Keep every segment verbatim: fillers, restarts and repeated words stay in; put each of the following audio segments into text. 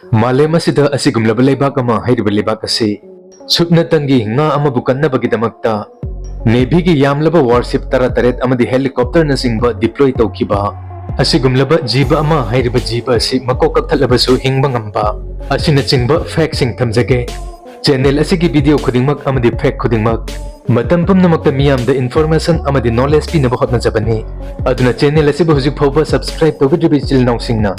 ꯃꯥꯂꯦꯝ ꯑꯁꯤꯗ ꯑꯁꯤꯒꯨꯝꯂꯕ ꯂꯩꯕꯥꯛ ꯑꯃ ꯍꯥꯏꯔꯤꯕ ꯂꯩꯕꯥꯛ ꯑꯁꯤ ꯁꯨꯞꯅꯇꯪꯒꯤ ꯉꯥ ꯑꯃꯕꯨ ꯀꯟꯅꯕꯒꯤꯗꯃꯛꯇ Navy ꯒꯤ ꯌꯥꯝꯂꯕ warship ꯇꯔꯥꯇꯔꯦꯠ ꯑꯃꯗꯤ helicopter ꯅꯆꯤꯡꯕ deploy ꯇꯧꯈꯤꯕ ꯑꯁꯤꯒꯨꯝꯂꯕ ꯖꯤꯕ ꯑꯃ ꯍꯥꯏꯔꯤꯕ ꯖꯤꯕ ꯑꯁꯤ ꯃꯀꯣꯛ ꯀꯛꯊꯠꯂꯕꯁꯨ ꯍꯤꯡꯕ ꯉꯝꯕ ꯑꯁꯤꯅꯆꯤꯡꯕ fact ꯁꯤꯡ ꯊꯝꯖꯒꯦ꯫ Channel ꯑꯁꯤꯒꯤ video ꯈꯨꯗꯤꯡꯃꯛ ꯑꯃꯗꯤ fact ꯈꯨꯗꯤꯡꯃꯛ ꯃꯇꯝ ꯄꯨꯝꯅꯃꯛꯇ ꯃꯤꯌꯥꯝꯗ information ꯑꯃꯗꯤ knowledge ꯄꯤꯅꯕ ꯍꯣꯠꯅꯖꯕꯅꯤ꯫ ꯑꯗꯨꯅ channel ꯑꯁꯤꯕꯨ ꯍꯧꯖꯤꯛ ꯐꯥꯎꯕ subscribe ꯇꯧꯕꯤꯗ꯭ꯔꯤꯕ ꯏꯆꯤꯜ ꯏꯅꯥꯎꯁꯤꯡꯅ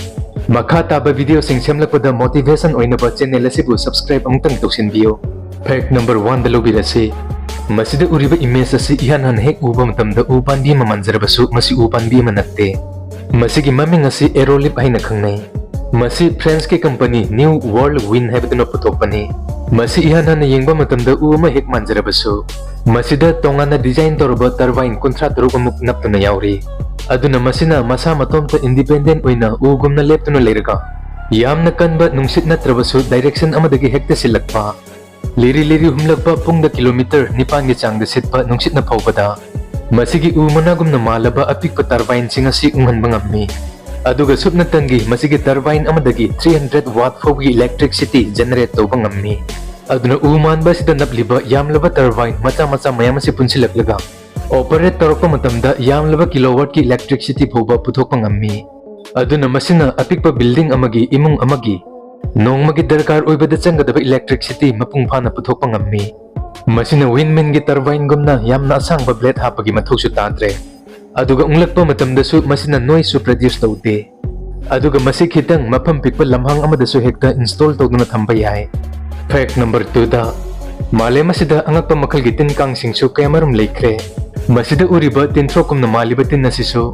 ꯃꯈꯥ ꯇꯥꯕ video ꯁꯤꯡ ꯁꯦꯝꯂꯛꯄꯗ motivation ꯑꯣꯏꯅꯕ channel ꯑꯁꯤꯕꯨ subscribe ꯑꯃꯨꯛꯇꯪ ꯇꯧꯁꯤꯟꯕꯤꯌꯨ꯫ Fact number one ꯗ ꯂꯧꯕꯤꯔꯁꯤ꯫ ꯃꯁꯤꯗ ꯎꯔꯤꯕ image ꯑꯁꯤ ꯏꯍꯥꯟ ꯍꯥꯟꯅ ꯍꯦꯛ ꯎꯕ ꯃꯇꯝꯗ ꯎ ꯄꯥꯝꯕꯤ ꯑꯃ ꯃꯥꯟꯖꯔꯕꯁꯨ ꯃꯁꯤ ꯎ ꯄꯥꯝꯕꯤ ꯑꯃ ꯅꯠꯇꯦ꯫ ꯃꯁꯤꯒꯤ ꯃꯃꯤꯡ ꯑꯁꯤ Aerolip ꯍꯥꯏꯅ ꯈꯪꯅꯩ꯫ ꯃꯁꯤ French ꯀꯤ company New World Wind ꯍꯥꯏꯕꯗꯨꯅ ꯄꯨꯊꯣꯛꯄꯅꯤ꯫ ꯃꯁꯤ ꯏꯍꯥꯟ ꯍꯥꯟꯅ ꯌꯦꯡꯕ ꯃꯇꯝꯗ ꯎ ꯑꯃ ꯍꯦꯛ ꯃꯥꯟꯖꯔꯕꯁꯨ, ꯃꯁꯤꯗ ꯇꯣꯉꯥꯟꯅ design ꯇꯧꯔꯕ turbine ꯀꯨꯟꯊ꯭ꯔꯥ ꯇꯔꯨꯛ ꯑꯃꯨꯛ ꯅꯞꯇꯨꯅ ꯌꯥꯎꯔꯤ꯫ ꯑꯗꯨꯅ ꯃꯁꯤꯅ ꯃꯁꯥ ꯃꯇꯣꯝꯇ independent ꯑꯣꯏꯅ ꯎꯒꯨꯝꯅ ꯂꯦꯞꯇꯨꯅ ꯂꯩꯔꯒ, ꯌꯥꯝꯅ ꯀꯟꯕ ꯅꯨꯡꯁꯤꯠ ꯅꯠꯇ꯭ꯔꯕꯁꯨ direction ꯑꯃꯗꯒꯤ ꯍꯦꯛꯇ ꯁꯤꯜꯂꯛꯄ, ꯂꯤꯔꯤ ꯂꯤꯔꯤ ꯍꯨꯝꯂꯛꯄ ꯄꯨꯡꯗ kilometer ꯅꯤꯄꯥꯟꯒꯤ ꯆꯥꯡꯗ ꯁꯤꯠꯄ ꯅꯨꯡꯁꯤꯠꯅ ꯐꯥꯎꯕꯗ, ꯃꯁꯤꯒꯤ ꯎ ꯃꯅꯥꯒꯨꯝꯅ ꯃꯥꯜꯂꯕ ꯑꯄꯤꯛꯄ turbine ꯁꯤꯡ ꯑꯁꯤ ꯎꯪꯍꯟꯕ ꯉꯝꯃꯤ꯫ ꯑꯗꯨꯒ ꯁꯨꯞꯅꯇꯪꯒꯤ ꯃꯁꯤꯒꯤ turbine ꯑꯃꯗꯒꯤ three hundred watt ꯐꯥꯎꯕꯒꯤ electricity generate ꯇꯧꯕ ꯉꯝꯃꯤ꯫ ꯑꯗꯨꯅ ꯎ ꯃꯥꯟꯕ ꯑꯁꯤꯗ ꯅꯞꯂꯤꯕ ꯌꯥꯝꯂꯕ turbine ꯃꯆꯥ ꯃꯆꯥ ꯃꯌꯥꯝ ꯑꯁꯤ ꯄꯨꯟꯁꯤꯜꯂꯛꯂꯒ operate ꯇꯧꯔꯛꯄ ꯃꯇꯝꯗ ꯌꯥꯝꯂꯕ kilowatt ꯀꯤ electricity ꯐꯥꯎꯕ ꯄꯨꯊꯣꯛꯄ ꯉꯝꯃꯤ꯫ ꯑꯗꯨꯅ ꯃꯁꯤꯅ ꯑꯄꯤꯛꯄ building ꯑꯃꯒꯤ ꯏꯃꯨꯡ ꯑꯃꯒꯤ ꯅꯣꯡꯃꯒꯤ ꯗꯔꯀꯥꯔ ꯑꯣꯏꯕꯗ ꯆꯪꯒꯗꯕ electricity ꯃꯄꯨꯡ ꯐꯥꯅ ꯄꯨꯊꯣꯛꯄ ꯉꯝꯃꯤ꯫ ꯃꯁꯤꯅ windmill ꯒꯤ turbine ꯒꯨꯝꯅ ꯌꯥꯝꯅ ꯑꯁꯥꯡꯕ blade ꯍꯥꯞꯄꯒꯤ ꯃꯊꯧꯁꯨ ꯇꯥꯗ꯭ꯔꯦ꯫ ꯑꯗꯨꯒ ꯎꯪꯂꯛꯄ ꯃꯇꯝꯗꯁꯨ ꯃꯁꯤꯅ noise ꯁꯨ produce ꯇꯧꯗꯦ꯫ ꯑꯗꯨꯒ ꯃꯁꯤ ꯈꯤꯇꯪ ꯃꯐꯝ ꯄꯤꯛꯄ ꯂꯝꯍꯥꯡ ꯑꯃꯗꯁꯨ ꯍꯦꯛꯇ install ꯇꯧꯗꯨꯅ ꯊꯝꯕ ꯌꯥꯏ꯫ Fact number two ꯗ, ꯃꯥꯂꯦꯝ ꯑꯁꯤꯗ ꯑꯉꯛꯄ ꯃꯈꯜꯒꯤ ꯇꯤꯟ ꯀꯥꯡꯁꯤꯡꯁꯨ ꯀꯌꯥꯃꯔꯨꯝ ꯂꯩꯈ꯭ꯔꯦ꯫ ꯃꯁꯤꯗ ꯎꯔꯤꯕ ꯇꯤꯟꯊ꯭ꯔꯣꯛꯀꯨꯝꯅ ꯃꯥꯜꯂꯤꯕ ꯇꯤꯟ ꯑꯁꯤꯁꯨ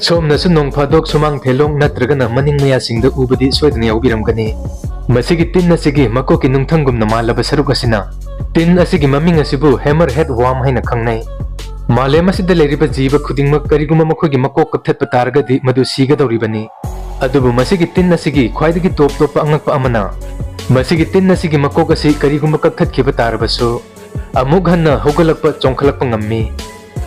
ꯁꯣꯝꯅꯁꯨ ꯅꯣꯡ ꯐꯥꯗꯣꯛ ꯁꯨꯃꯥꯡ ꯊꯦꯂꯣꯡ ꯅꯠꯇ꯭ꯔꯒꯅ ꯃꯅꯤꯡ ꯃꯌꯥꯁꯤꯡꯗ ꯎꯕꯗꯤ ꯁꯣꯏꯗꯅ ꯌꯥꯎꯕꯤꯔꯝꯒꯅꯤ꯫ ꯃꯁꯤꯒꯤ ꯇꯤꯟ ꯑꯁꯤꯒꯤ ꯃꯀꯣꯛꯀꯤ ꯅꯨꯡꯊꯪꯒꯨꯝꯅ ꯃꯥꯜꯂꯕ ꯁꯔꯨꯛ ꯑꯁꯤꯅ ꯇꯤꯟ ꯑꯁꯤꯒꯤ ꯃꯃꯤꯡ ꯑꯁꯤꯕꯨ hammerhead worm ꯍꯥꯏꯅ ꯈꯪꯅꯩ꯫ ꯃꯥꯂꯦꯝ ꯑꯁꯤꯗ ꯂꯩꯔꯤꯕ ꯖꯤꯕ ꯈꯨꯗꯤꯡꯃꯛ ꯀꯔꯤꯒꯨꯝꯕ ꯃꯈꯣꯏꯒꯤ ꯃꯀꯣꯛ ꯀꯛꯊꯠꯄ ꯇꯥꯔꯒꯗꯤ ꯃꯗꯨ ꯁꯤꯒꯗꯧꯔꯤꯕꯅꯤ꯫ ꯑꯗꯨꯕꯨ ꯃꯁꯤꯒꯤ ꯇꯤꯟ ꯑꯁꯤꯒꯤ ꯈ꯭ꯋꯥꯏꯗꯒꯤ top ꯇꯣꯞꯄ ꯑꯉꯛꯄ ꯑꯃꯅ, ꯃꯁꯤꯒꯤ ꯇꯤꯟ ꯑꯁꯤꯒꯤ ꯃꯀꯣꯛ ꯑꯁꯤ ꯀꯔꯤꯒꯨꯝꯕ ꯀꯛꯊꯠꯈꯤꯕ ꯇꯥꯔꯕꯁꯨ, ꯑꯃꯨꯛ ꯍꯟꯅ ꯍꯧꯒꯠꯂꯛꯄ, ꯆꯣꯡꯈꯠꯂꯛꯄ ꯉꯝꯃꯤ꯫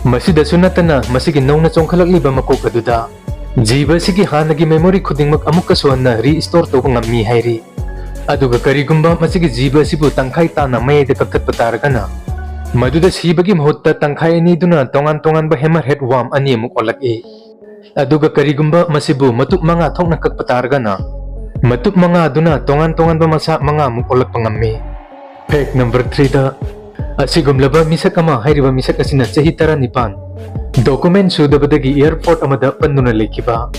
ꯃꯁꯤꯗꯁꯨ ꯅꯠꯇꯅ, ꯃꯁꯤꯒꯤ ꯅꯧꯅ ꯆꯣꯡꯈꯠꯂꯛꯂꯤꯕ ꯃꯀꯣꯛ ꯑꯗꯨꯗ ꯖꯤꯕ ꯑꯁꯤꯒꯤ ꯍꯥꯟꯅꯒꯤ memory ꯈꯨꯗꯤꯡꯃꯛ ꯑꯃꯨꯛꯀꯁꯨ ꯍꯟꯅ restore ꯇꯧꯕ ꯉꯝꯃꯤ ꯍꯥꯏꯔꯤ꯫ ꯑꯗꯨꯒ ꯀꯔꯤꯒꯨꯝꯕ ꯃꯁꯤꯒꯤ ꯖꯤꯕ ꯑꯁꯤꯕꯨ ꯇꯪꯈꯥꯏ ꯇꯥꯅ ꯃꯌꯥꯏꯗ ꯀꯛꯊꯠꯄ ꯇꯥꯔꯒꯅ, ꯃꯗꯨꯗ ꯁꯤꯕꯒꯤ ꯃꯍꯨꯠꯇ ꯇꯪꯈꯥꯏ ꯑꯅꯤꯗꯨꯅ ꯇꯣꯉꯥꯟ ꯇꯣꯉꯥꯟꯕ hammerhead worm ꯑꯅꯤ ꯑꯃꯨꯛ ꯑꯣꯜꯂꯛꯏ꯫ ꯑꯗꯨꯒ ꯀꯔꯤꯒꯨꯝꯕ ꯃꯁꯤꯕꯨ ꯃꯇꯨꯞ ꯃꯉꯥ ꯊꯣꯛꯅ ꯀꯛꯄ ꯇꯥꯔꯒꯅ, ꯃꯇꯨꯞ ꯃꯉꯥ ꯑꯗꯨꯅ ꯇꯣꯉꯥꯟ ꯇꯣꯉꯥꯟꯕ ꯃꯁꯥ ꯃꯉꯥꯃꯨꯛ ꯑꯣꯜꯂꯛꯄ ꯉꯝꯃꯤ꯫ Fact number three ꯗ, ꯑꯁꯤꯒꯨꯝꯂꯕ ꯃꯤꯁꯛ ꯑꯃ ꯍꯥꯏꯔꯤꯕ ꯃꯤꯁꯛ ꯑꯁꯤꯅ ꯆꯍꯤ ꯇꯔꯥꯅꯤꯄꯥꯟ document ꯁꯨꯗꯕꯗꯒꯤ airport ꯑꯃꯗ ꯄꯟꯗꯨꯅ ꯂꯩꯈꯤꯕ꯫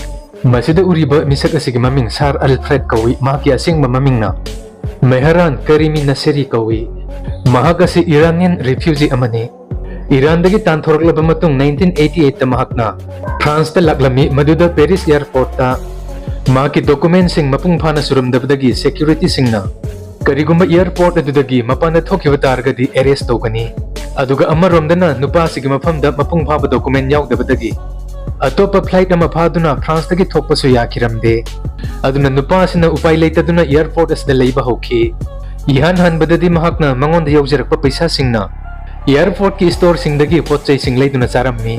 ꯃꯁꯤꯗ ꯎꯔꯤꯕ ꯃꯤꯁꯛ ꯑꯁꯤꯒꯤ ꯃꯃꯤꯡ Sir Alfred ꯀꯧꯏ, ꯃꯍꯥꯛꯀꯤ ꯑꯁꯦꯡꯕ ꯃꯃꯤꯡꯅ ꯃꯦꯍꯔꯥꯟ ꯀꯔꯤꯃꯤ ꯅꯁꯦꯔꯤ ꯀꯧꯏ꯫ ꯃꯍꯥꯛ ꯑꯁꯤ Iranian refugee ꯑꯃꯅꯤ꯫ ꯏꯔꯥꯟꯗꯒꯤ ꯇꯥꯟꯊꯣꯔꯛꯂꯕ ꯃꯇꯨꯡ nineteen eighty eight ꯇ ꯃꯍꯥꯛꯅ ꯐ꯭ꯔꯥꯟꯁꯇ ꯂꯥꯛꯂꯝꯃꯤ, ꯃꯗꯨꯗ Paris airport ꯇ ꯃꯍꯥꯛꯀꯤ document ꯁꯤꯡ ꯃꯄꯨꯡ ꯐꯥꯅ ꯁꯨꯔꯝꯗꯕꯗꯒꯤ security ꯁꯤꯡꯅ ꯀꯔꯤꯒꯨꯝꯕ airport ꯑꯗꯨꯗꯒꯤ ꯃꯄꯥꯟꯗ ꯊꯣꯛꯈꯤꯕ ꯇꯥꯔꯒꯗꯤ arrest ꯇꯧꯒꯅꯤ꯫ ꯑꯗꯨꯒ ꯑꯃꯔꯣꯝꯗꯅ ꯅꯨꯄꯥ ꯑꯁꯤꯒꯤ ꯃꯐꯝꯗ ꯃꯄꯨꯡ ꯐꯥꯕ document ꯌꯥꯎꯗꯕꯗꯒꯤ ꯑꯇꯣꯞꯄ flight ꯑꯃ ꯐꯥꯗꯨꯅ ꯐ꯭ꯔꯥꯟꯁꯇꯒꯤ ꯊꯣꯛꯄꯁꯨ ꯌꯥꯈꯤꯔꯝꯗꯦ꯫ ꯑꯗꯨꯅ ꯅꯨꯄꯥ ꯑꯁꯤꯅ ꯎꯄꯥꯏ ꯂꯩꯇꯗꯨꯅ airport ꯑꯁꯤꯗ ꯂꯩꯕ ꯍꯧꯈꯤ꯫ ꯏꯍꯥꯟ ꯍꯥꯟꯕꯗꯗꯤ ꯃꯍꯥꯛꯅ ꯃꯉꯣꯟꯗ ꯌꯧꯖꯔꯛꯄ ꯄꯩꯁꯥꯁꯤꯡꯅ airport ꯀꯤ store ꯁꯤꯡꯗꯒꯤ ꯄꯣꯠ ꯆꯩꯁꯤꯡ ꯂꯩꯗꯨꯅ ꯆꯥꯔꯝꯃꯤ꯫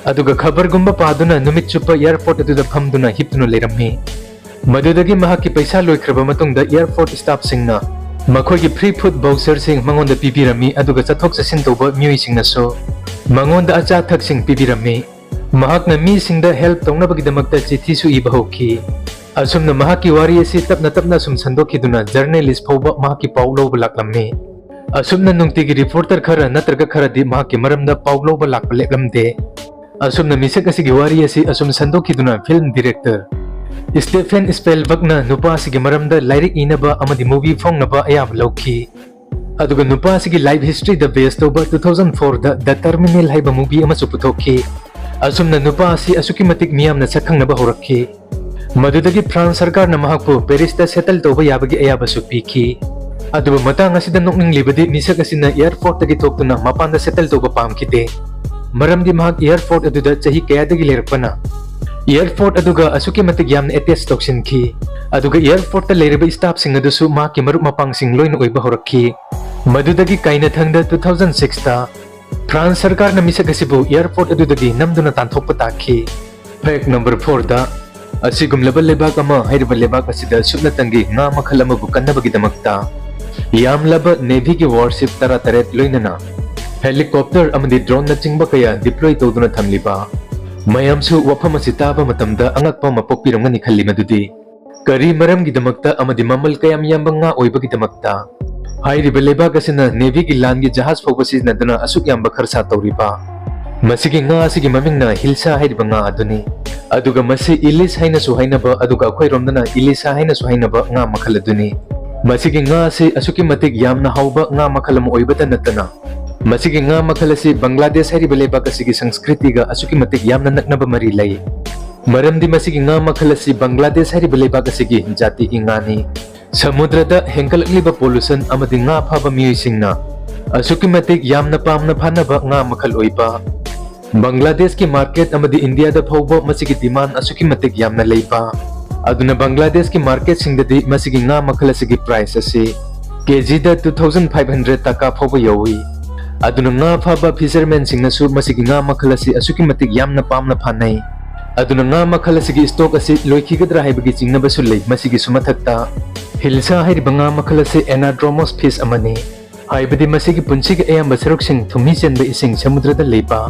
ꯑꯗꯨꯒ ꯈꯕꯔꯒꯨꯝꯕ ꯄꯥꯗꯨꯅ ꯅꯨꯃꯤꯠ ꯆꯨꯞꯄ airport ꯑꯗꯨꯗ ꯐꯝꯗꯨꯅ ꯍꯤꯞꯇꯨꯅ ꯂꯩꯔꯝꯃꯤ꯫ ꯃꯗꯨꯗꯒꯤ ꯃꯍꯥꯛꯀꯤ ꯄꯩꯁꯥ ꯂꯣꯏꯈ꯭ꯔꯕ ꯃꯇꯨꯡꯗ airport staff ꯁꯤꯡꯅ ꯃꯈꯣꯏꯒꯤ free food voucher ꯁꯤꯡ ꯃꯉꯣꯟꯗ ꯄꯤꯕꯤꯔꯝꯃꯤ, ꯑꯗꯨꯒ ꯆꯠꯊꯣꯛ ꯆꯠꯁꯤꯟ ꯇꯧꯕ ꯃꯤꯑꯣꯏꯁꯤꯡꯅꯁꯨ ꯃꯉꯣꯟꯗ ꯑꯆꯥ ꯑꯊꯛꯁꯤꯡ ꯄꯤꯕꯤꯔꯝꯃꯤ꯫ ꯃꯍꯥꯛꯅ ꯃꯤꯁꯤꯡꯗ help ꯇꯧꯅꯕꯒꯤꯗꯃꯛꯇ ꯆꯤꯊꯤꯁꯨ ꯏꯕ ꯍꯧꯈꯤ꯫ ꯑꯁꯨꯝꯅ ꯃꯍꯥꯛꯀꯤ ꯋꯥꯔꯤ ꯑꯁꯤ ꯇꯞꯅ ꯇꯞꯅ ꯁꯨꯝ ꯁꯟꯗꯣꯛꯈꯤꯗꯨꯅ journalist ꯐꯥꯎꯕ ꯃꯍꯥꯛꯀꯤ ꯄꯥꯎ ꯂꯧꯕ ꯂꯥꯛꯂꯝꯃꯤ꯫ ꯑꯁꯨꯝꯅ ꯅꯨꯡꯇꯤꯒꯤ reporter ꯈꯔ ꯅꯠꯇ꯭ꯔꯒ ꯈꯔꯗꯤ ꯃꯍꯥꯛꯀꯤ ꯃꯔꯝꯗ ꯄꯥꯎ ꯂꯧꯕ ꯂꯥꯛꯄ ꯂꯦꯞꯂꯝꯗꯦ꯫ ꯑꯁꯨꯝꯅ ꯃꯤꯁꯛ ꯑꯁꯤꯒꯤ ꯋꯥꯔꯤ ꯑꯁꯤ ꯑꯁꯨꯝ ꯁꯟꯗꯣꯛꯈꯤꯗꯨꯅ film director Stephen Spielberg ꯅ ꯅꯨꯄꯥ ꯑꯁꯤꯒꯤ ꯃꯔꯝꯗ ꯂꯥꯏꯔꯤꯛ ꯏꯅꯕ ꯑꯃꯗꯤ movie ꯐꯣꯡꯅꯕ ꯑꯌꯥꯕ ꯂꯧꯈꯤ꯫ ꯑꯗꯨꯒ ꯅꯨꯄꯥ ꯑꯁꯤꯒꯤ life history ꯗ base ꯇꯧꯕ two thousand four the The Terminal ꯍꯥꯏꯕ movie ꯑꯃꯁꯨ ꯄꯨꯊꯣꯛꯈꯤ꯫ ꯑꯁꯨꯝꯅ ꯅꯨꯄꯥ ꯑꯁꯤ ꯑꯁꯨꯛꯀꯤ ꯃꯇꯤꯛ ꯃꯤꯌꯥꯝꯅ ꯁꯛꯈꯪꯅꯕ ꯍꯧꯔꯛꯈꯤ꯫ ꯃꯗꯨꯗꯒꯤ ꯐ꯭ꯔꯥꯟꯁ ꯁꯔꯀꯥꯔꯅ ꯃꯍꯥꯛꯄꯨ ꯄꯦꯔꯤꯁꯇ settle ꯇꯧꯕ ꯌꯥꯕꯒꯤ ꯑꯌꯥꯕꯁꯨ ꯄꯤꯈꯤ꯫ ꯑꯗꯨꯕꯨ ꯃꯇꯥꯡ ꯑꯁꯤꯗ ꯅꯣꯛꯅꯤꯡꯂꯤꯕꯗꯤ ꯃꯤꯁꯛ ꯑꯁꯤꯅ airport ꯇꯒꯤ ꯊꯣꯛꯇꯨꯅ ꯃꯄꯥꯟꯗ settle ꯇꯧꯕ ꯄꯥꯝꯈꯤꯗꯦ꯫ ꯃꯔꯝꯗꯤ ꯃꯍꯥꯛ airport ꯑꯗꯨꯗ ꯆꯍꯤ ꯀꯌꯥꯗꯒꯤ ꯂꯩꯔꯛꯄꯅ airport ꯑꯗꯨꯒ ꯑꯁꯨꯛꯀꯤ ꯃꯇꯤꯛ ꯌꯥꯝꯅ attach ꯇꯧꯁꯤꯟꯈꯤ꯫ ꯑꯗꯨꯒ airport ꯇ ꯂꯩꯔꯤꯕ staff ꯁꯤꯡ ꯑꯗꯨꯁꯨ ꯃꯍꯥꯛꯀꯤ ꯃꯔꯨꯞ ꯃꯄꯥꯡꯁꯤꯡ ꯂꯣꯏꯅ ꯑꯣꯏꯕ ꯍꯧꯔꯛꯈꯤ꯫ ꯃꯗꯨꯗꯒꯤ ꯀꯥꯏꯅꯊꯪꯗ two thousand six ꯇ ꯐ꯭ꯔꯥꯟꯁ ꯁꯔꯀꯥꯔꯅ ꯃꯤꯁꯛ ꯑꯁꯤꯕꯨ airport ꯑꯗꯨꯗꯒꯤ ꯅꯝꯗꯨꯅ ꯇꯥꯟꯊꯣꯛꯄ ꯇꯥꯈꯤ꯫ Fact number fourꯗ, ꯑꯁꯤꯒꯨꯝꯂꯕ ꯂꯩꯕꯥꯛ ꯑꯃ ꯍꯥꯏꯔꯤꯕ ꯂꯩꯕꯥꯛ ꯑꯁꯤꯗ ꯁꯨꯞꯅꯇꯪꯒꯤ ꯉꯥ ꯃꯈꯜ ꯑꯃꯕꯨ ꯀꯟꯅꯕꯒꯤꯗꯃꯛꯇ ꯌꯥꯝꯂꯕ Navyꯒꯤ warship ꯇꯔꯥꯇꯔꯦꯠ ꯂꯣꯏꯅꯅ helicopter ꯑꯃꯗꯤ droneꯅꯆꯤꯡꯕ ꯀꯌꯥ deploy ꯇꯧꯗꯨꯅ ꯊꯝꯂꯤꯕ ꯃꯌꯥꯝꯁꯨ ꯋꯥꯐꯝ ꯑꯁꯤ ꯇꯥꯕ ꯃꯇꯝꯗ ꯑꯉꯛꯄ ꯑꯃ ꯄꯣꯛꯄꯤꯔꯝꯒꯅꯤ ꯈꯜꯂꯤ꯫ ꯃꯗꯨꯗꯤ ꯀꯔꯤ ꯃꯔꯝꯒꯤꯗꯃꯛꯇ ꯑꯃꯗꯤ ꯃꯃꯜ ꯀꯌꯥꯝ ꯌꯥꯝꯕ ꯉꯥ ꯑꯣꯏꯕꯒꯤꯗꯃꯛꯇ ꯍꯥꯏꯔꯤꯕ ꯂꯩꯕꯥꯛ ꯑꯁꯤꯅ Navyꯒꯤ ꯂꯥꯟꯒꯤ ꯖꯍꯥꯖ ꯐꯥꯎꯕ ꯁꯤꯖꯤꯟꯅꯗꯨꯅ ꯑꯁꯨꯛ ꯌꯥꯝꯕ ꯈꯔꯁꯥ ꯇꯧꯔꯤꯕ? ꯃꯁꯤꯒꯤ ꯉꯥ ꯑꯁꯤꯒꯤ ꯃꯃꯤꯡꯅ ꯍꯤꯜꯁꯥ ꯍꯥꯏꯔꯤꯕ ꯉꯥ ꯑꯗꯨꯅꯤ꯫ ꯑꯗꯨꯒ ꯃꯁꯤ ꯏꯂꯤꯁ ꯍꯥꯏꯅꯁꯨ ꯍꯥꯏꯅꯕ, ꯑꯗꯨꯒ ꯑꯩꯈꯣꯏꯔꯣꯝꯗꯅ ꯏꯂꯤꯁꯥ ꯍꯥꯏꯅꯁꯨ ꯍꯥꯏꯅꯕ ꯉꯥ ꯃꯈꯜ ꯑꯗꯨꯅꯤ꯫ ꯃꯁꯤꯒꯤ ꯉꯥ ꯑꯁꯤ ꯑꯁꯨꯛꯀꯤ ꯃꯇꯤꯛ ꯌꯥꯝꯅ ꯍꯥꯎꯕ ꯉꯥ ꯃꯈꯜ ꯑꯃ ꯑꯣꯏꯕꯇ ꯅꯠꯇꯅ, ꯃꯁꯤꯒꯤ ꯉꯥ ꯃꯈꯜ ꯑꯁꯤ ꯕꯪꯒ꯭ꯂꯥꯗꯦꯁ ꯍꯥꯏꯔꯤꯕ ꯂꯩꯕꯥꯛ ꯑꯁꯤꯒꯤ ꯁꯪꯁꯀ꯭ꯔꯤꯇꯤꯒ ꯑꯁꯨꯛꯀꯤ ꯃꯇꯤꯛ ꯌꯥꯝꯅ ꯅꯛꯅꯕ ꯃꯔꯤ ꯂꯩ꯫ ꯃꯔꯝꯗꯤ ꯃꯁꯤꯒꯤ ꯉꯥ ꯃꯈꯜ ꯑꯁꯤ ꯕꯪꯒ꯭ꯂꯥꯗꯦꯁ ꯍꯥꯏꯔꯤꯕ ꯂꯩꯕꯥꯛ ꯑꯁꯤꯒꯤ ꯖꯥꯇꯤꯒꯤ ꯉꯥꯅꯤ꯫ ꯁꯃꯨꯗ꯭ꯔꯗ ꯍꯦꯟꯒꯠꯂꯛꯂꯤꯕ pollution ꯑꯃꯗꯤ ꯉꯥ ꯐꯥꯕ ꯃꯤꯑꯣꯏꯁꯤꯡꯅ ꯑꯁꯨꯛꯀꯤ ꯃꯇꯤꯛ ꯌꯥꯝꯅ ꯄꯥꯝꯅ ꯐꯥꯅꯕ ꯉꯥ ꯃꯈꯜ ꯑꯣꯏꯕ ꯕꯪꯒ꯭ꯂꯥꯗꯦꯁꯀꯤ market ꯑꯃꯗꯤ ꯏꯟꯗꯤꯌꯥꯗ ꯐꯥꯎꯕ ꯃꯁꯤꯒꯤ demand ꯑꯁꯨꯛꯀꯤ ꯃꯇꯤꯛ ꯌꯥꯝꯅ ꯂꯩꯕ꯫ ꯑꯗꯨꯅ ꯕꯪꯒ꯭ꯂꯥꯗꯦꯁꯀꯤ marketꯁꯤꯡꯗꯗꯤ ꯃꯁꯤꯒꯤ ꯉꯥ ꯃꯈꯜ ꯑꯁꯤꯒꯤ price ꯑꯁꯤ ꯀꯦꯖꯤꯗ two thousand five hundred ꯇꯀꯥ ꯐꯥꯎꯕ ꯌꯧꯏ꯫ ꯑꯗꯨꯅ ꯉꯥ ꯐꯥꯕ fishermanꯁꯤꯡꯅꯁꯨ ꯃꯁꯤꯒꯤ ꯉꯥ ꯃꯈꯜ ꯑꯁꯤ ꯑꯁꯨꯛꯀꯤ ꯃꯇꯤꯛ ꯌꯥꯝꯅ ꯄꯥꯝꯅ ꯐꯥꯅꯩ꯫ ꯑꯗꯨꯅ ꯉꯥ ꯃꯈꯜ ꯑꯁꯤꯒꯤ stock ꯑꯁꯤ ꯂꯣꯏꯈꯤꯒꯗ꯭ꯔꯥ ꯍꯥꯏꯕꯒꯤ ꯆꯤꯡꯅꯕꯁꯨ ꯂꯩ꯫ ꯃꯁꯤꯒꯤꯁꯨ ꯃꯊꯛꯇ, ꯍꯤꯜꯁꯥ ꯍꯥꯏꯔꯤꯕ ꯉꯥ ꯃꯈꯜ ꯑꯁꯤ anadromous fish ꯑꯃꯅꯤ꯫ ꯍꯥꯏꯕꯗꯤ ꯃꯁꯤꯒꯤ ꯄꯨꯟꯁꯤꯒꯤ ꯑꯌꯥꯝꯕ ꯁꯔꯨꯛꯁꯤꯡ ꯊꯨꯝꯍꯤ ꯆꯦꯟꯕ ꯏꯁꯤꯡ ꯁꯃꯨꯗ꯭ꯔꯗ ꯂꯩꯕ,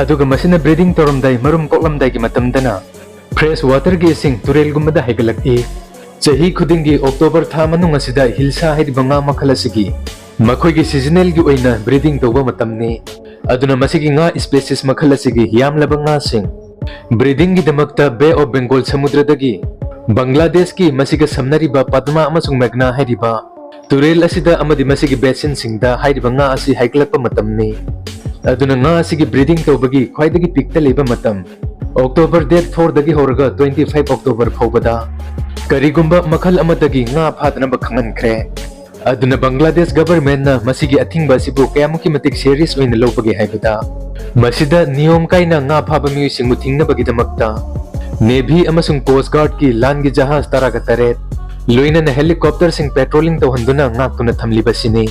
ꯑꯗꯨꯒ ꯃꯁꯤꯅ breeding ꯇꯧꯔꯝꯗꯥꯏ, ꯃꯔꯨꯝ ꯀꯣꯛꯂꯝꯗꯥꯏꯒꯤ ꯃꯇꯝꯗꯅ fresh waterꯒꯤ ꯏꯁꯤꯡ ꯇꯨꯔꯦꯜꯒꯨꯝꯕꯗ ꯍꯥꯏꯒꯠꯂꯛꯏ꯫ ꯆꯍꯤ ꯈꯨꯗꯤꯡꯒꯤ October ꯊꯥ ꯃꯅꯨꯡ ꯑꯁꯤꯗ ꯍꯤꯜꯁꯥ ꯍꯥꯏꯔꯤꯕ ꯉꯥ ꯃꯈꯜ ꯑꯁꯤꯒꯤ ꯃꯈꯣꯏꯒꯤ seasonalꯒꯤ ꯑꯣꯏꯅ breeding ꯇꯧꯕ ꯃꯇꯝꯅꯤ꯫ ꯑꯗꯨꯅ ꯃꯁꯤꯒꯤ ꯉꯥ species ꯃꯈꯜ ꯑꯁꯤꯒꯤ ꯌꯥꯝꯂꯕ ꯉꯥꯁꯤꯡ breedingꯒꯤꯗꯃꯛꯇ Bay of Bengal ꯁꯃꯨꯗ꯭ꯔꯗꯒꯤ ꯕꯪꯒ꯭ꯂꯥꯗꯦꯁꯀꯤ ꯃꯁꯤꯒ ꯁꯝꯅꯔꯤꯕ ꯄꯗꯃꯥ ꯑꯃꯁꯨꯡ ꯃꯦꯘꯅꯥ ꯍꯥꯏꯔꯤꯕ ꯇꯨꯔꯦꯜ ꯑꯁꯤꯗ ꯑꯃꯗꯤ ꯃꯁꯤꯒꯤ basinꯁꯤꯡꯗ ꯍꯥꯏꯔꯤꯕ ꯉꯥ ꯑꯁꯤ ꯍꯥꯏꯒꯠꯂꯛꯄ ꯃꯇꯝꯅꯤ꯫ ꯑꯗꯨꯅ ꯉꯥ ꯑꯁꯤꯒꯤ breeding ꯇꯧꯕꯒꯤ ꯈ꯭ꯋꯥꯏꯗꯒꯤ peakꯇ ꯂꯩꯕ ꯃꯇꯝ October date fourꯗꯒꯤ ꯍꯧꯔꯒ twenty five October ꯐꯥꯎꯕꯗ꯫ ꯀꯔꯤꯒꯨꯝꯕ ꯃꯈꯜ ꯑꯃꯗꯒꯤ ꯉꯥ ꯐꯥꯗꯅꯕ ꯈꯪꯍꯟꯈ꯭ꯔꯦ꯫ ꯑꯗꯨꯅ ꯕꯪꯒ꯭ꯂꯥꯗꯦꯁ governmentꯅ ꯃꯁꯤꯒꯤ ꯑꯊꯤꯡꯕ ꯑꯁꯤꯕꯨ ꯀꯌꯥꯃꯨꯛꯀꯤ ꯃꯇꯤꯛ serious ꯑꯣꯏꯅ ꯂꯧꯕꯒꯦ ꯍꯥꯏꯕꯗ, ꯃꯁꯤꯗ ꯅꯤꯌꯣꯝ ꯀꯥꯏꯅ ꯉꯥ ꯐꯥꯕ ꯃꯤꯑꯣꯏꯁꯤꯡꯕꯨ ꯊꯤꯡꯅꯕꯒꯤꯗꯃꯛꯇ Navy ꯑꯃꯁꯨꯡ Coast Guardꯀꯤ ꯂꯥꯟꯒꯤ ꯖꯍꯥꯖ ꯇꯔꯥꯒ ꯇꯔꯦꯠ, ꯂꯣꯏꯅꯅ helicopterꯁꯤꯡ patrolling ꯇꯧꯍꯟꯗꯨꯅ ꯉꯥꯛꯇꯨꯅ ꯊꯝꯂꯤꯕꯁꯤꯅꯤ꯫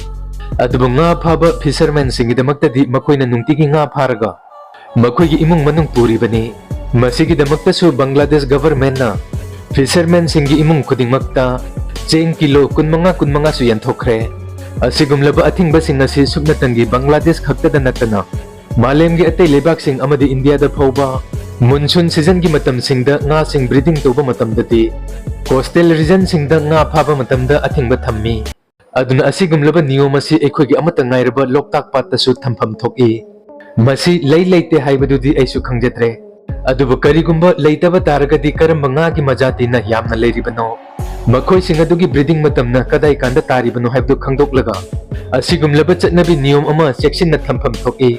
ꯑꯗꯨꯕꯨ ꯉꯥ ꯐꯥꯕ fishermanꯁꯤꯡꯒꯤꯗꯃꯛꯇꯗꯤ ꯃꯈꯣꯏꯅ ꯅꯨꯡꯇꯤꯒꯤ ꯉꯥ ꯐꯥꯔꯒ ꯃꯈꯣꯏꯒꯤ ꯏꯃꯨꯡ ꯃꯅꯨꯡ ꯄꯨꯔꯤꯕꯅꯤ꯫ ꯃꯁꯤꯒꯤꯗꯃꯛꯇꯁꯨ ꯕꯪꯒ꯭ꯂꯥꯗꯦꯁ ꯒꯚꯔꯟꯃꯦꯟꯠꯅ ꯐꯤꯁꯔꯃꯦꯟꯁꯤꯡꯒꯤ ꯏꯃꯨꯡ ꯈꯨꯗꯤꯡꯃꯛꯇ ꯆꯦꯡ ꯀꯤꯂꯣ ꯀꯨꯟꯃꯉꯥ ꯀꯨꯟꯃꯉꯥꯁꯨ ꯌꯦꯟꯊꯣꯛꯈ꯭ꯔꯦ꯫ ꯑꯁꯤꯒꯨꯝꯂꯕ ꯑꯊꯤꯡꯕꯁꯤꯡ ꯑꯁꯤ ꯁꯨꯞꯅꯇꯪꯒꯤ ꯕꯪꯒ꯭ꯂꯥꯗꯦꯁ ꯈꯛꯇꯗ ꯅꯠꯇꯅ ꯃꯥꯂꯦꯝꯒꯤ ꯑꯇꯩ ꯂꯩꯕꯥꯛꯁꯤꯡ ꯑꯃꯗꯤ ꯏꯟꯗꯤꯌꯥꯗ ꯐꯥꯎꯕ ꯃꯨꯟꯁꯨꯟ ꯁꯤꯖꯟꯒꯤ ꯃꯇꯝꯁꯤꯡꯗ ꯉꯥꯁꯤꯡ ꯕ꯭ꯔꯤꯗꯤꯡ ꯇꯧꯕ ꯃꯇꯝꯗꯗꯤ ꯀꯣꯁꯇꯦꯜ ꯔꯤꯖꯟꯁꯤꯡꯗ ꯉꯥ ꯐꯥꯕ ꯃꯇꯝꯗ ꯑꯊꯤꯡꯕ ꯊꯝꯃꯤ꯫ ꯑꯗꯨꯅ ꯑꯁꯤꯒꯨꯝꯂꯕ ꯅꯤꯌꯣꯝ ꯑꯁꯤ ꯑꯩꯈꯣꯏꯒꯤ ꯑꯃꯠꯇ ꯉꯥꯏꯔꯕ ꯂꯣꯛꯇꯥꯛ ꯄꯥꯠꯇꯁꯨ ꯊꯝꯐꯝ ꯊꯣꯛꯏ꯫ ꯃꯁꯤ ꯂꯩ ꯂꯩꯇꯦ ꯍꯥꯏꯕꯗꯨꯗꯤ ꯑꯩꯁꯨ ꯈꯪꯖꯗ꯭ꯔꯦ꯫ ꯑꯗꯨꯕꯨ ꯀꯔꯤꯒꯨꯝꯕ ꯂꯩꯇꯕ ꯇꯥꯔꯒꯗꯤ ꯀꯔꯝꯕ ꯉꯥꯒꯤ ꯃꯖꯥꯇꯤꯅ ꯌꯥꯝꯅ ꯂꯩꯔꯤꯕꯅꯣ? ꯃꯈꯣꯏꯁꯤꯡ ꯑꯗꯨꯒꯤ ꯕ꯭ꯔꯤꯗꯤꯡ ꯃꯇꯝꯅ ꯀꯗꯥꯏ ꯀꯥꯟꯗ ꯇꯥꯔꯤꯕꯅꯣ ꯍꯥꯏꯕꯗꯨ ꯈꯪꯗꯣꯛꯂꯒ ꯑꯁꯤꯒꯨꯝꯂꯕ ꯆꯠꯅꯕꯤ ꯅꯤꯌꯣꯝ ꯑꯃ ꯆꯦꯛꯁꯤꯟꯅ ꯊꯝꯐꯝ ꯊꯣꯛꯏ꯫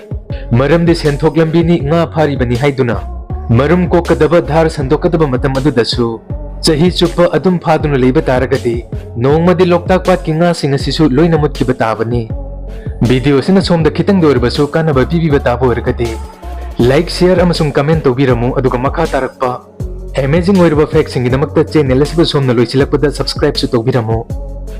ꯃꯔꯝꯗꯤ ꯁꯦꯟꯊꯣꯛ ꯂꯝꯕꯤꯅꯤ ꯉꯥ ꯐꯥꯔꯤꯕꯅꯤ ꯍꯥꯏꯗꯨꯅ ꯃꯔꯨꯝ ꯀꯣꯛꯀꯗꯕ ꯙꯥꯔ ꯁꯟꯗꯣꯛꯀꯗꯕ ꯃꯇꯝ ꯑꯗꯨꯗꯁꯨ ꯆꯍꯤ ꯆꯨꯞꯄ ꯑꯗꯨꯝ ꯐꯥꯗꯨꯅ ꯂꯩꯕ ꯇꯥꯔꯒꯗꯤ ꯅꯣꯡꯃꯗꯤ ꯂꯣꯛꯇꯥꯛ ꯄꯥꯠꯀꯤ ꯉꯥꯁꯤꯡ ꯑꯁꯤꯁꯨ ꯂꯣꯏꯅ ꯃꯨꯠꯈꯤꯕ ꯇꯥꯕꯅꯤ꯫ ꯚꯤꯗꯤꯑꯣ ꯑꯁꯤꯅ ꯁꯣꯝꯗ ꯈꯤꯇꯪꯗ ꯑꯣꯏꯔꯕꯁꯨ ꯀꯥꯟꯅꯕ ꯄꯤꯕꯤꯕ ꯇꯥꯕ ꯑꯣꯏꯔꯒꯗꯤ ꯂꯥꯏꯛ, ꯁꯤꯌꯔ ꯑꯃꯁꯨꯡ ꯀꯃꯦꯟ ꯇꯧꯕꯤꯔꯝꯃꯨ, ꯑꯗꯨꯒ ꯃꯈꯥ ꯇꯥꯔꯛꯄ ꯑꯦꯃꯦꯖꯤꯡ ꯑꯣꯏꯔꯕ ꯐꯦꯛꯁꯤꯡꯒꯤꯗꯃꯛꯇ ꯆꯦꯅꯦꯜ ꯑꯁꯤꯕꯨ ꯁꯣꯝꯅ ꯂꯣꯏꯁꯤꯜꯂꯛꯄꯗ ꯁꯕꯁꯀ꯭ꯔꯥꯏꯕꯁꯨ ꯇꯧꯕꯤꯔꯝꯃꯨ꯫